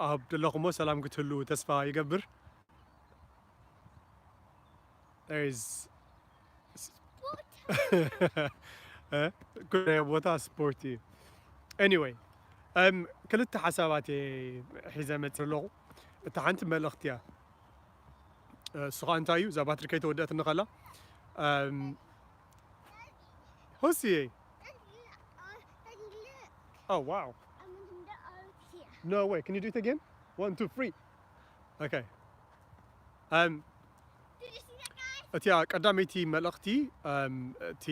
ኣብ ዘለኹሞ ሰላም ክትህሉ ተስፋ ይገብር። There is ጉዳይ ቦታ ስፖርት እዩ። Anyway, ክልተ ሓሳባት እየ ሒዘ መፅእ ኣለኹ። እታ ሓንቲ መልእኽቲ እያ። እሱ ከዓ እንታይ እዩ? እዛ ባትሪ ከይተወደአትኒ ከላ ሆስየ። Oh wow. No way. Can you do it again? One, two, three. Okay. እቲያ ቀዳመይቲ መልእኽቲ እቲ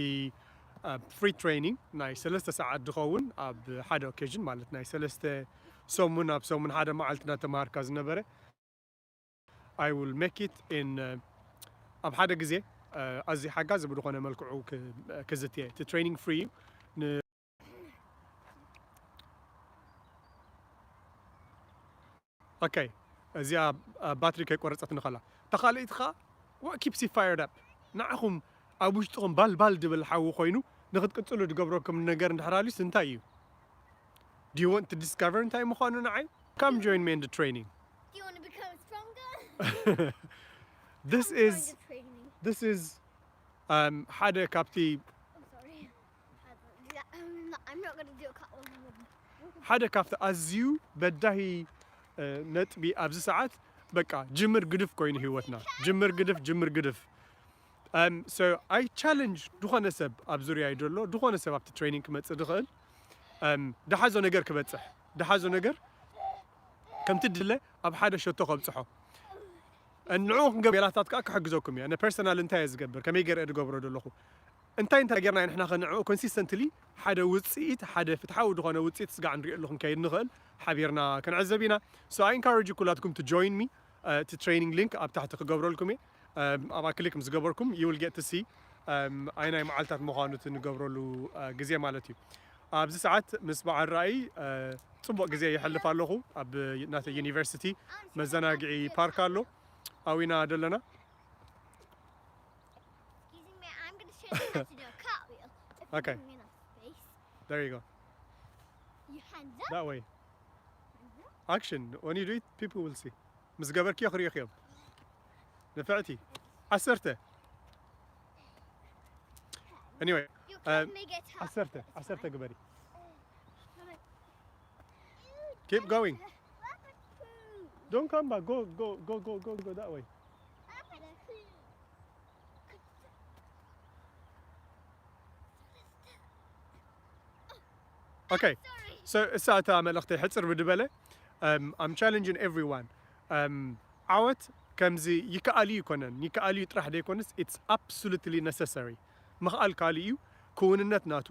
free training ናይ ሰለስተ ሰዓት ዝኸውን ኣብ ሓደ occasion ማለት ናይ ሰለስተ ሰሙን ኣብ ሰሙን ሓደ መዓልቲ እናተምሃርካ ዝነበረ I will make it in ኣብ ሓደ ግዜ ኣዝዩ ሓጋዚ ብዝኾነ መልክዑ ክዝትየ እቲ training free እዩ። Okay. እዚኣ ባትሪ ከይቆረፀትኒ ከላ ተኻልኢት ኸዓ what keeps you fired up ንዓኹም ኣብ ውሽጥኹም ባልባል ድብል ሓዊ ኮይኑ ንክትቅፅሉ ድገብረኩም ነገር እንድሕር ኣልዩስ እንታይ እዩ? Do you want to discover እንታይ ምዃኑ ንዓይ? Come join me in the training. Do you want to become stronger? This Join is the training. This is ሓደ ካብቲ I'm sorry. I'm not, I'm not going to do a cut one. ሓደ ካብቲ ኣዝዩ በዳሂ ነጥቢ ኣብዚ ሰዓት በቃ ጅምር ግድፍ ኮይኑ ህይወትና ጅምር ግድፍ ጅምር ግድፍ so I challenge ዝኾነ ሰብ ኣብ ዙርያ ይደሎ ዝኾነ ሰብ ኣብቲ training ክመፅእ ዝኽእል ድሓዞ ነገር ክበፅሕ ድሓዞ ነገር ከምቲ ድለ ኣብ ሓደ ሸቶ ከብፅሖ ንዕኡ ክንገብር ሜላታት ከዓ ክሕግዘኩም እየ ነ personal እንታይ እየ ዝገብር ከመይ ገይረ ዝገብሮ ዘለኹ እንታይ እንታይ ጌርና ንሕና ከንዕኡ consistently ሓደ ውፅኢት ሓደ ፍትሓዊ ዝኾነ ውፅኢት ስጋዕ ንሪኦ ኣለኹ ክንከይድ ንኽእል ሓቢርና ክንዕዘብ ኢና so I encourage ኩላትኩም to join me እቲ training link ኣብ ታሕቲ ክገብረልኩም እየ ኣብኣ click ምስ ገበርኩም you will get to see ኣይናይ መዓልታት ምዃኑ እቲ ንገብረሉ ግዜ ማለት እዩ ኣብዚ ሰዓት ምስ በዓል ራእይ ፅቡቅ ግዜ ይሕልፍ ኣለኹ ኣብ ናተ university መዘናግዒ ፓርክ ኣሎ ኣዊና ደለና Excuse me, I'm going to show you how to do a cartwheel. If Okay. You give me enough space. There you go. Your hands up. That way. Action. When you do it, people will see. ምስ ገበርክዮ ክርእዩኺ እዮም ንፍዕቲ ዓሰርተ anyway Your Um, clothes may get hot. ዓሰርተ ዓሰርተ ግበሪ keep going don't come back go go go go go go that way okay so እሳ እታ መልእኽተይ ሕፅር ብድበለ I'm challenging everyone ዓወት ከምዚ ይከኣል እዩ ይኮነን ይከኣል እዩ ጥራሕ ዘይኮንስ it's absolutely necessary ምኽኣል ካልእ እዩ ክውንነት ናቱ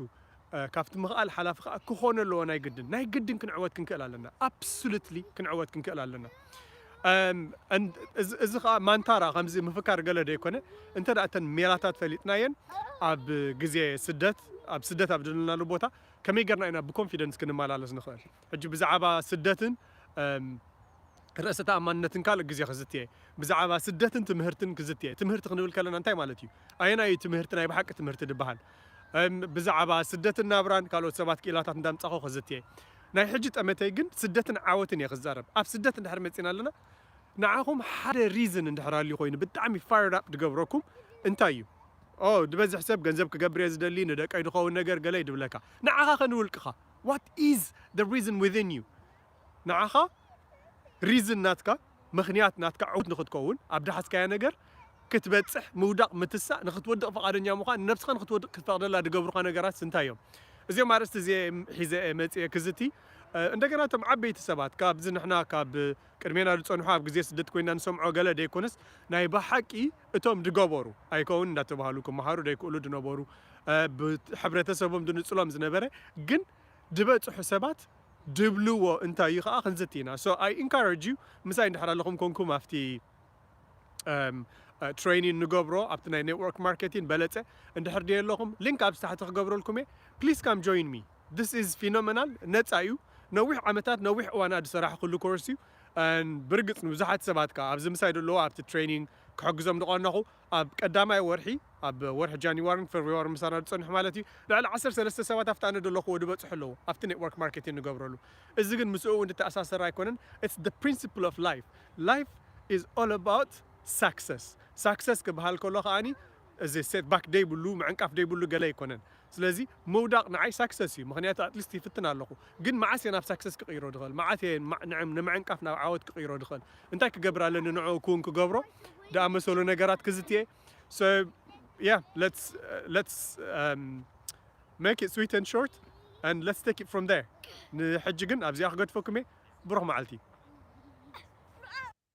ካብቲ ምኽኣል ሓላፊ ከዓ ክኾነ ኣለዎ ናይ ግድን ናይ ግድን ክንዕወት ክንክእል ኣለና absolutely ክንዕወት ክንክእል ኣለና እዚ ከዓ ማንታራ ከምዚ ምፍካር ገለ ዘይኮነ እንተ እተን ሜላታት ፈሊጥናየን ኣብ ግዜ ስደት ኣብ ስደት ኣብ ዘለናሉ ቦታ ከመይ ገርና ኢና ብኮንፊደንስ ክንመላለስ ንኽእል ሕጂ ብዛዕባ ስደትን ርእሰ ተኣማንነትን ካልእ ግዜ ክዝትየ ብዛዕባ ስደትን ትምህርትን ክዝትየ ትምህርቲ ክንብል ከለና እንታይ ማለት እዩ ኣየናይ እዩ ትምህርቲ ናይ ብሓቂ ትምህርቲ ዝበሃል ብዛዕባ ስደትን ናብራን ካልኦት ሰባት ክኢላታት እንዳምጻኹ ክዝትየ ናይ ሕጂ ጠመተይ ግን ስደትን ዓወትን እየ ክዛረብ ኣብ ስደት እንድሕር መፂና ኣለና ንዓኹም ሓደ reason እንድሕር ኣልዩ ኮይኑ ብጣዕሚ fired up ዝገብረኩም እንታይ እዩ ኦ ዝበዝሕ ሰብ ገንዘብ ክገብር እየ ዝደሊ ንደቀይ ዝኸውን ነገር ገለ ይድብለካ ንዓኻ ከንውልቅኻ what is the reason within you ንዓኻ reason ናትካ ምኽንያት ናትካ ዕውት ንክትከውን ኣብ ደሓዝካዮ ነገር ክትበፅሕ ምውዳቕ ምትሳእ ንክትወድቕ ፍቓደኛ ምዃን ንነብስኻ ንክትወድቕ ክትፈቕደላ ዝገብሩኻ ነገራት እንታይ እዮም እዚኦም ኣርእስቲ እዚ ሒዘ መፅየ ክዝቲ እንደገና እቶም ዓበይቲ ሰባት ካብዚ ንሕና ካብ ቅድሜና ዝፀንሑ ኣብ ግዜ ስደት ኮይና ንሰምዖ ገለ ደይኮነስ ናይ ብሓቂ እቶም ዝገበሩ ኣይከውን እንዳተባሃሉ ክመሃሩ ደይክእሉ ዝነበሩ ብሕብረተሰቦም ዝንፅሎም ዝነበረ ግን ዝበፅሑ ሰባት ድብልዎ እንታይ እዩ ከዓ ክንዝቲ ኢና so I encourage you ምሳይ እንድሕር ኣለኹም ኮንኩም ኣብቲ training ንገብሮ ኣብቲ ናይ network marketing በለፀ እንድሕር ድየ ኣለኹም link ኣብ ታሕቲ ክገብረልኩም እየ please come join me this is phenomenal ነፃ እዩ ነዊሕ ዓመታት ነዊሕ እዋና ዝሰራሕኩሉ course እዩ ብርግፅ ንብዙሓት ሰባት ከዓ ኣብዚ ምሳይ ዘለዉ ኣብቲ training ክሕግዞም ዝቐነኹ ኣብ ቀዳማይ ወርሒ ኣብ ወርሒ ጃንዋርን ፌብርዋርን ምሳና ዝጸንሑ ማለት እዩ። ልዕሊ ዓሰርተ ሰለስተ ሰባት ኣብቲ ኣነ ዘለኹዎ ዝበጽሑ ኣለዉ። ኣብቲ network marketing ንገብረሉ። እዚ ግን ምስ እኡ ዝተኣሳሰረ ኣይኮነን። It's the principle of life. Life is all about success. Success ክበሃል ከሎ ከኣኒ እዚ setback ደይብሉ፣ ምዕንቃፍ ደይብሉ ገለ ኣይኮነን። ስለዚ ምውዳቕ ንዓይ success እዩ። ምኽንያቱ at least ይፍትን ኣለኹ። ግን መዓስ እየ ናብ success ክቕይሮ ድኽእል? መዓስ እየ ማ-፣ ንዕም-፣ ንምዕንቃፍ ናብ ዓወት ክቕይሮ ድኽእል? እንታይ ክገብር ኣለኒ ንዕኡ ክውን ክገብሮ? ዝኣመሰሉ ነገራት ክዝትየ። So yeah, let's, uh, let's, um, make it sweet and short and let's take it from there. ንሕጂ ግን ኣብዚኣ ክገድፈኩም እየ። ብሩኽ መዓልቲ።